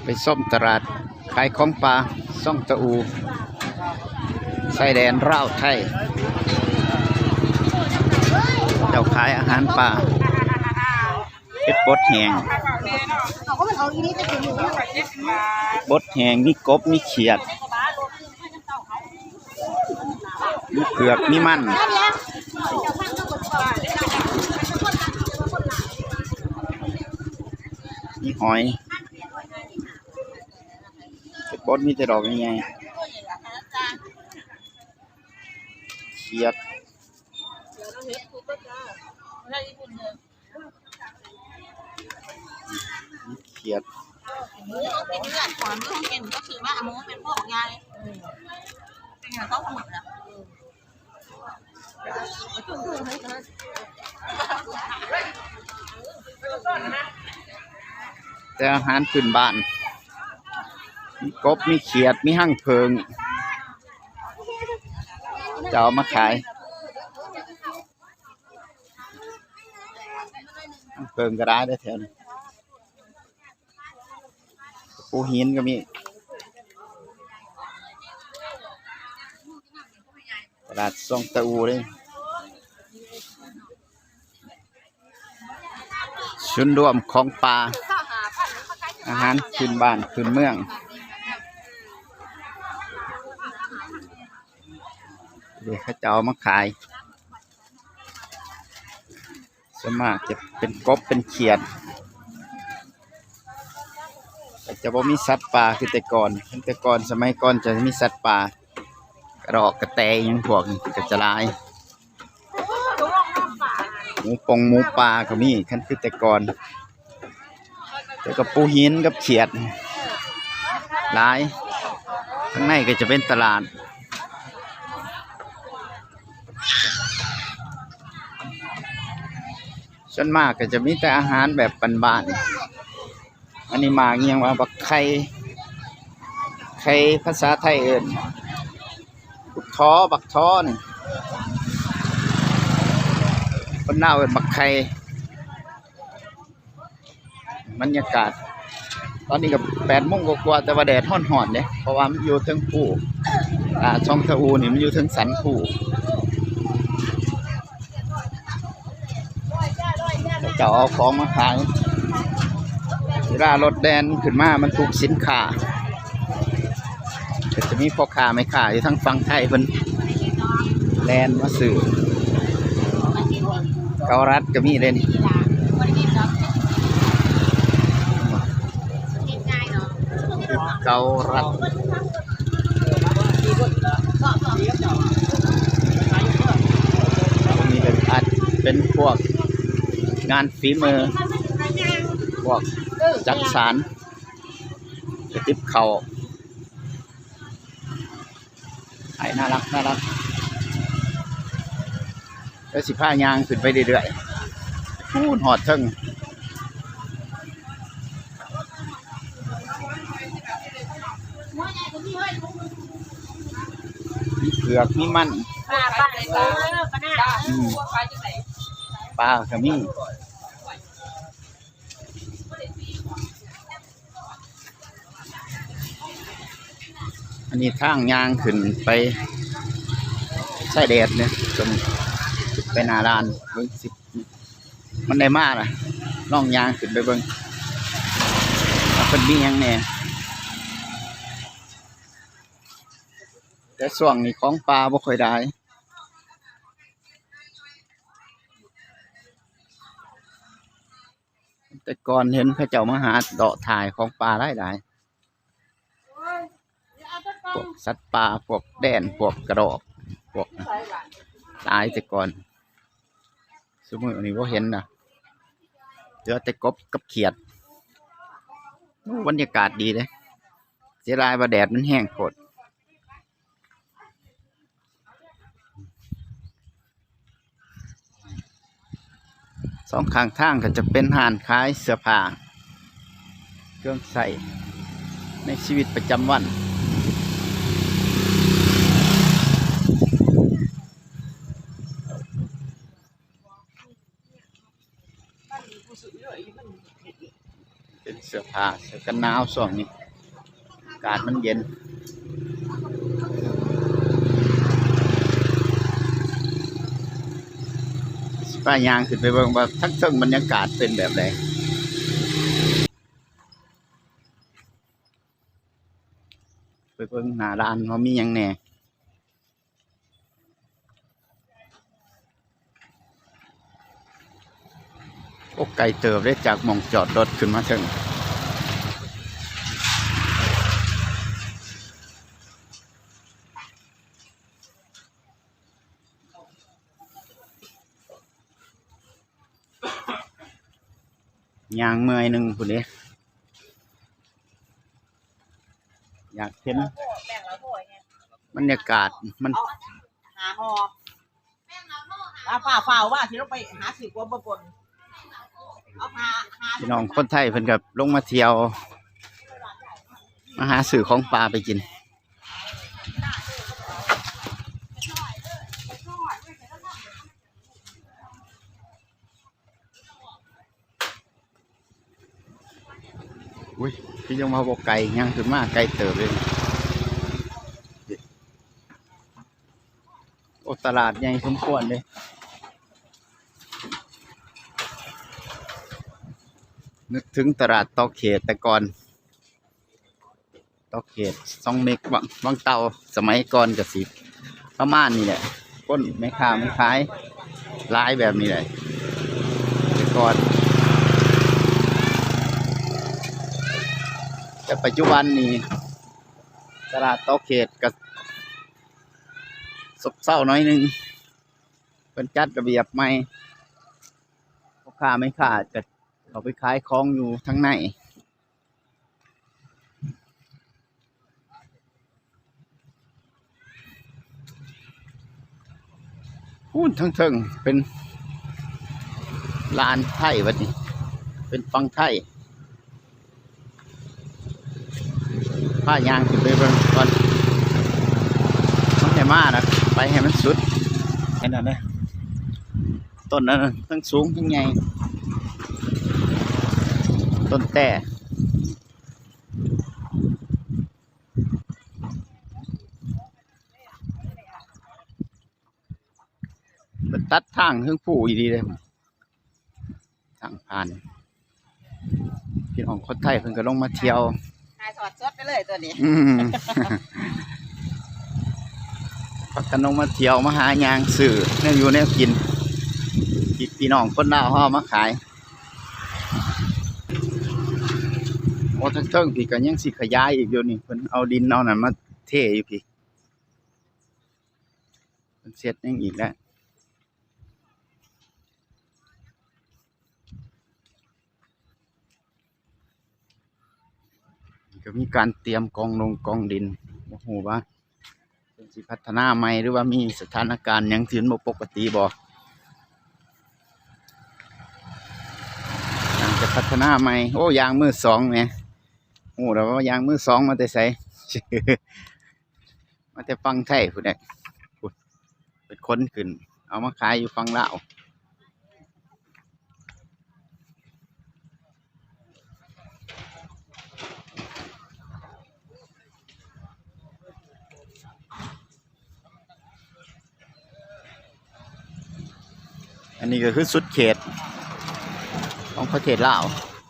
ໄປຊົມຕະຫຼາດຂາຍຂອງປ່າຊ່ອງຕະອູ ຊາຍແດນລາວໄທ. ເຈົ້າຂາຍອາຫານປ່າ ເຫັດບົດແຫ້ງ ບົດແຫ້ງ ມີກົບ ມີຂຽດ ມີເຜືອກ ມີມັນ ມີຫອຍ. ເຫັດບົດມີແຕ່ດອກໃຫຍ່ໆ ຂຽດ ຂຽດ. ແຕ່ອາຫານພື້ນບ້ານ ມີກົບ ມີຂຽດ ມີຮັງເຜິ້ງ ເຂົາເຈົ້າເອົາມາຂາຍ. ຮັງເຜິ້ງກໍຫຼາຍເດ້ແຖວນີ້ ປູຫີນກໍມີ. ຕະຫຼາດຊ່ອງຕະອູເດ້ ສູນລວມຂອງປ່າ ອາຫານພື້ນບ້ານພື້ນເມືອງ ເດ້ ເຂົາເຈົ້າເອົາມາຂາຍ. ສ່ວນມາກຈະເປັນກົບເປັນຂຽດ ກໍຈະບໍ່ມີສັດປ່າຄືແຕ່ກ່ອນ. ແຕ່ກ່ອນ ສະໄໝກ່ອນຈະມີສັດປ່າ ກະດອກກະແຕອີ່ຫຍັງພວກນີ້ກໍຈະຫຼາຍ. ໝູປົງໝູປ່າກໍມີ ຄັນຄືແຕ່ກ່ອນ. ແລ້ວກໍປູຫີນກັບຂຽດຫຼາຍ. ຂ້າງໃນກໍຈະເປັນຕະຫຼາດ. ສ່ວນມາກກໍຈະມີແຕ່ອາຫານແບບບ້ານໆ. ອັນນີ້ໝາກອີ່ຫຍັງວະ ບັກໄຂ່ ໄຂ່ພາສາໄທເອີ້ນບັກທໍ ບັກທໍນີ້ ຄົນລາວເອີ້ນບັກໄຂ່. ບັນຍາກາດຕອນນີ້ກໍແປດໂມງກວ່າໆ ແຕ່ວ່າແດດຮ້ອນໆເດ້ ເພາະວ່າມັນຢູ່ເທິງພູ ອ່າ ຊ່ອງຕະອູນີ້ມັນຢູ່ເທິງສັນພູ. ເຂົາເຈົ້າເອົາຂອງມາຂາຍ ເວລາລົດແລ່ນຂຶ້ນມາບັນທຸກສິນຄ້າ ກໍຈະມີພໍ່ຄ້າແມ່ຄ້າຢູ່ທາງຝັ່ງໄທເພິ່ນແລ່ນມາຊື້. ເກົາລັດກໍມີເດ້ນີ້ ເກົາລັດ. ນີ້ເປັນອາດເປັນພວກງານຝີມື ພວກຈັກສານ ກະຕິບເຂົ້າ. ໄອ້ ໜ້າລັກ ໜ້າລັກ. ແລ້ວຊິພາຍ່າງຂຶ້ນໄປເລື້ອຍໆ ພຸ້ນຮອດເທິງ. ມີເຜືອກ ມີມັນ ປາ ປາ ເອີ ປາໜ້າ ອືມ ປາກໍມີ. ອັນນີ້ທາງຍ່າງຂຶ້ນໄປຊາຍແດນເນາະ ຕົວນີ້ ໄປໜ້າດ່ານເບິ່ງ ຊິ ມັນໄດ້ມາລະ ລອງຍ່າງຂຶ້ນໄປເບິ່ງວ່າເພິ່ນມີຫຍັງແດ່. ແຕ່ຊ່ວງນີ້ຂອງປ່າບໍ່ຄ່ອຍຫຼາຍ. ແຕ່ກ່ອນເຫັນເຂົາເຈົ້າມາຫາເລາະຖ່າຍຂອງປ່າຫຼາຍໆ ພວກສັດປ່າ ພວກແດນ ພວກກະດອກ ພວກຫຼາຍແຕ່ກ່ອນ. ຊຸມື້ນີ້ບໍ່ເຫັນນະ ເຫຼືອແຕ່ກົບກັບຂຽດ. ໂອ້ ບັນຍາກາດດີເດ້ ເສຍດາຍວ່າແດດມັນແຮງໂພດ. ສອງຂ້າງທາງກໍຈະເປັນຮ້ານຂາຍເສື້ອຜ້າ ເຄື່ອງໃຊ້ໃນຊີວິດປະຈຳວັນ. ເປັນເສື ສື້ອຜ້າ ເສື້ອກັນໜາວຊ່ວງນີ້ ອາກາດມັນເຢັນ. ຊິພາຍ່າງຂຶ້ນໄປເບິ່ງວ່າທາງເທິງບັນຍາກາດເປັນແບບໃດ. ໄປເບິ່ງໜ້າລານວ່າມີຫຍັງແດ່. ໂອ້ ໄກເຕີບເດ້ ຈາກໝ່ອງຈອດລົດຂຶ້ນມາເທິງ. ຍ່າງເມື່ອຍໜຶ່ງພຸ້ນເດ້ ຢາກເຫັນບັນຍາກາດມັນ. ຫາຫໍ່ ຟ້າວໆ ວ່າຊິລົງໄປຫາຊື້ກວມບໍ່ປົນ ເອົາຫາ ພີ່ນ້ອງຄົນໄທເພິ່ນກໍລົງມາທ່ຽວ ມາຫາຊື້ຂອງປ່າໄປກິນ. ອຸ້ຍ ຄືຍັງວ່າບໍ່ໄກ ຍ່າງຂຶ້ນມາໄກເຕີບເລີຍ. ໂອ້ ຕະຫຼາດໃຫຍ່ສົມຄວນເດ້. ນຶກເຖິງຕະຫຼາດຕອກເຂດແຕ່ກ່ອນ. ຕອກເຂດຊ່ອງເມັກ ວັງ ວັງເຕົ່າ ສະໄໝກ່ອນກະຊິປະມານນີ້ແຫຼະ ຄົນແມ່ຄ້າມັນຂາຍຫຼາຍແບບນີ້ແຫຼະ ແຕ່ກ່ອນ. ແຕ່ປັດຈຸບັນນີ້ຕະຫຼາດຕອກເຂດກະ ຊົບເຊົາໜ້ອຍໜຶ່ງ ເພິ່ນຈັດລະບຽບໃໝ່ ພໍ່ຄ້າແມ່ຄ້າກະເຂົ້າໄປຂາຍຂອງຢູ່ທາງໃນ. ພຸ້ນ ທາງເທິງເປັນລານໄທບັດນີ້ ເປັນຝັ່ງໄທ. ພາຍ່າງຂຶ້ນໄປເບິ່ງກ່ອນ ມັນໃຫ້ມານະ ໄປໃຫ້ມັນສຸດ. ເຫັນນັ້ນເດ້ ຕົ້ນນັ້ນນະ ທັງສູງທັງໃຫຍ່ ຕົ້ນແຕ້. ເພິ່ນຕັດທາງເທິງພູອີ່ຫຼີເດ້ ທາງຜ່ານ. ພີ່ນ້ອງຄົນໄທເພິ່ນກໍລົງມາທ່ຽວ ຖ່າຍທອດສົດໄປເລີຍຕົວນີ້. ອືມ ພາກັນລົງມາທ່ຽວ ມາຫາຍ່າງຊື້ແນວຢູ່ແນວກິນ ທີ່ພີ່ນ້ອງຄົນລາວເຮົາເອົາມາຂາຍ. ໂອ້ ທາງເທິງພີ້ກໍຍັງຊິຂະຫຍາຍອີກຢູ່ນີ້ ເພິ່ນເອົາດິນເອົານັ້ນມາເທຢູ່ພີ້ ເພິ່ນເຊັດຫຍັງອີກແລ້ວ. ກໍມີການຕຽມກອງລົງກອງດິນ ບໍ່ຮູ້ວ່າເພິ່ນຊິພັດທະນາໃໝ່ ຫຼືວ່າມີສະຖານະການຫຍັງທີ່ມັນບໍ່ປົກກະຕິບໍ່. ກຳລັງຈະພັດທະນາໃໝ່. ໂອ້ ຢາງມືສອງແໝ່ ຮູ້ແລ້ວວ່າຢາງມືສອງມາແຕ່ໃສ? ມາແຕ່ຝັ່ງໄທພຸ້ນແຫຼະ ພຸ້ນ ເປັນຄົນຂຶ້ນ ເອົາມາຂາຍຢູ່ຝັ່ງລາວ. ອັນນີ້ກໍຄືສຸດເຂດຂອງປະເທດລາວ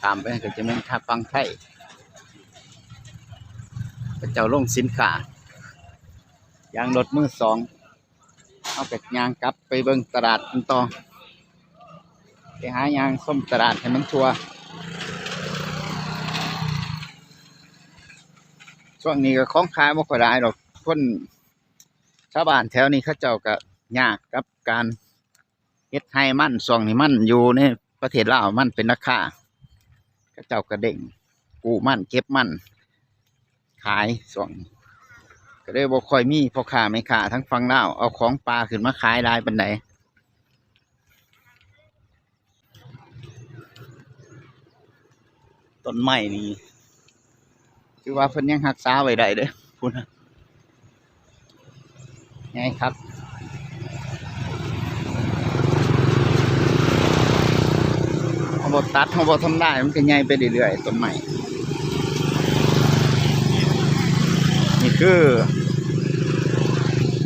ຂ້າມໄປກໍຈະແມ່ນທາງຝັ່ງໄທ ເຂົາເຈົ້າລົງສິນຄ້າ ຢາງລົດມືສອງ. ເຮົາກໍຍ່າງກັບໄປເບິ່ງຕະຫຼາດກັນຕໍ່ ໄປຫາຍ່າງຊົມຕະຫຼາດໃຫ້ມັນທົ່ວ. ຊ່ວງນີ້ກໍຂອງຂາຍບໍ່ຄ່ອຍຫຼາຍດອກ ຄົນ ຊາວບ້ານແຖວນີ້ເຂົາເຈົ້າກໍຍາກກັບການເຮັດໄຮ່ມັນ. ຊ່ວງນີ້ມັນຢູ່ໃນປະເທດລາວມັນເປັນລາຄາ ເຂົາເຈົ້າກໍເລັ່ງກູ້ມັນເກັບມັນຂາຍ. ຊ່ວງນີ້ກໍເລີຍບໍ່ຄ່ອຍມີພໍ່ຄ້າແມ່ຄ້າທາງຝັ່ງລາວເອົາຂອງປ່າຂຶ້ນມາຂາຍຫຼາຍປານໃດ. ຕົ້ນໄມ້ນີ້ ຖືວ່າເພິ່ນຍັງຮັກສາໄວ້ໄດ້ເດ້ ພຸ້ນນະ ໃຫຍ່ຄັກ. ຄວາມ ບໍ່ຕັດ ເຮົາບໍ່ທຳລາຍ ມັນກໍໃຫຍ່ໄປເລື້ອຍໆ ຕົ້ນໄມ້. ນີ້ຄື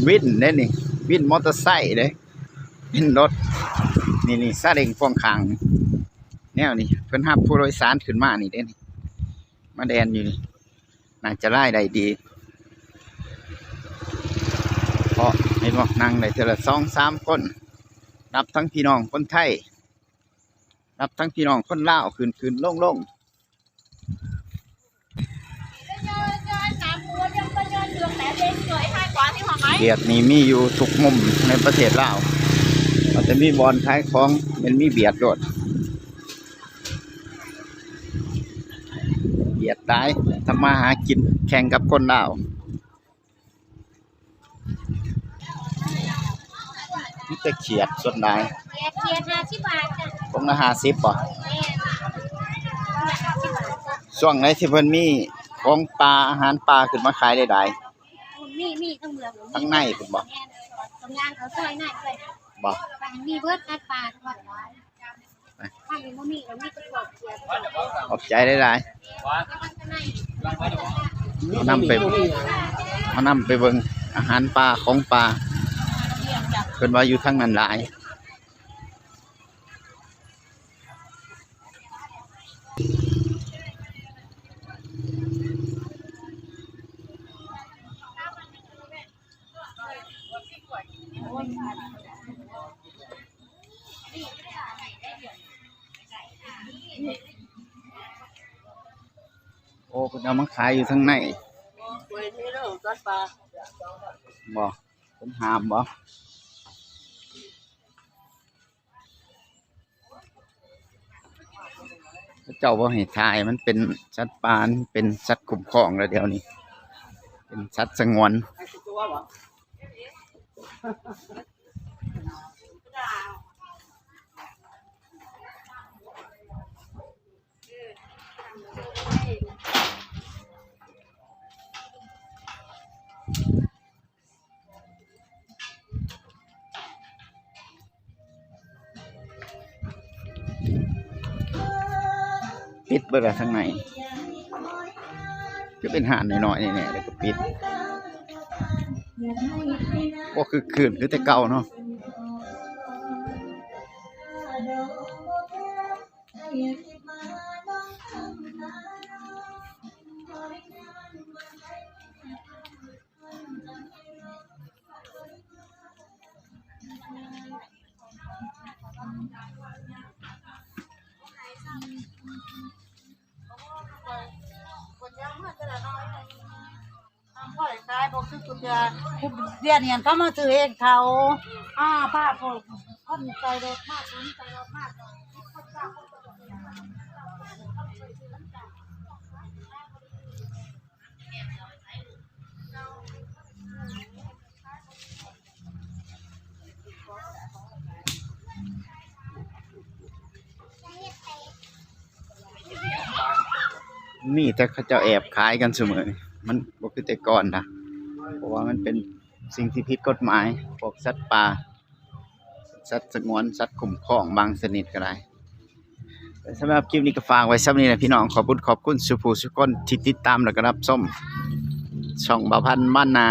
ວິນເດ້ນີ້ ວິນມໍເຕີໄຊເດ້ ວິນລົດ ນີ້ໆ ຊາເລັງພວງຂ້າງ ແນວນີ້ ເພິ່ນຮັບຜູ້ໂດຍສານຂຶ້ນມານີ້ເດ້ນີ້ ມາແລ່ນຢູ່ນີ້ ໜ້າຈະລາຍໄດ້ດີ ເພາະເຫັນບໍ່ ນັ່ງໄດ້ເທື່ອລະສອງສາມຄົນ ນັບທັງພີ່ນ້ອງຄົນໄທ ນັບທັງພີ່ນ້ອງຄົນລາວ ຂຶ້ນໆລົງໆ. ວຽດນີ້ມີຢູ່ທຸກມຸມໃນປະເທດລາວ ວ່າແຕ່ມີບ່ອນຂາຍຂອງ ແມ່ນມີວຽດໂລດ. ວຽດຫຼາຍ ທຳມາຫາກິນແຂ່ງກັບຄົນລາວ. ມີແຕ່ຂຽດສ່ວນຫຼາຍ. ຂຽດ ຂຽດຫ້າສິບບາດຈ້ະ. ຖົງລະຫ້າສິບບໍ? ແມ່ນ ຖົງລະຫ້າສິບບາດຈ້ະ. ຊ່ວງໃດທີ່ເພິ່ນມີຂອງປ່າ ອາຫານປ່າຂຶ້ນມາຂາຍຫຼາຍໆ? ມີ ມີທັງເມືອງ ທັງໃນພຸ້ນບໍ? ແມ່ນ ກຳລັງເຂົ້າຊ່ອຍໃນຊ່ອຍ ບໍ? ມີເບິດ ສັດປ່າ. ຂອບໃຈຫຼາຍໆ ເຮົານຳໄປ ເຮົານຳໄປເບິ່ງອາຫານປ່າ ຂອງປ່າ ເພິ່ນວ່າຢູ່ທາງນັ້ນຫຼາຍ. ໂອ້ ເພິ່ນເອົາມາຂາຍຢູ່ທາງໃນ. ບໍ່ ເພິ່ນຫ້າມບໍ່? ເຂົາເຈົ້າບໍ່ໃຫ້ຖ່າຍ ມັນເປັນສັດປ່າ ມັນເປັນສັດຄຸ້ມຄອງແລ້ວ ດຽວນີ້ເປັນສັດສະຫງວນ. ປິດເບິດລະທາງໃນ ຄືເປັນຮ້ານນ້ອຍໆ ນີ້ແຫຼະ ແລ້ວກໍປິດ ບໍ່ຄຶກຄື້ນຄືແຕ່ເກົ່າເນາະ. ຂ້ອຍຂາຍບໍ່ຄືຜູ້ເທື່ອ ຜູ້ດຽວນີ້ເຂົາມາຊື້ເອງເຂົາ ອ້າ ພາພວກຄົນໃສ່ລົດມາ ຄົນໃສ່ລົດມາ. ມີແຕ່ເຂົາເຈົ້າແອບຂາຍກັນຊຸມື້ນີ້ ມັນບໍ່ຄືແຕ່ກ່ອນນະ ເພາະວ່າມັນເປັນສິ່ງທີ່ຜິດກົດໝາຍ ພວກສັດປ່າ ສັດສະຫງວນ ສັດຄຸ້ມຄອງບາງຊະນິດກໍໄດ້. ສຳລັບຄລິບນີ້ກໍຝາກໄວ້ສ່ຳນີ້ແຫຼະພີ່ນ້ອງ ຂອບຄຸນ ຂອບຄຸນສູ່ຜູ້ສູ່ຄົນທີ່ຕິດຕາມ ແລະກໍຮັບຊົມຊ່ອງບ່າວພັນບ້ານນາ.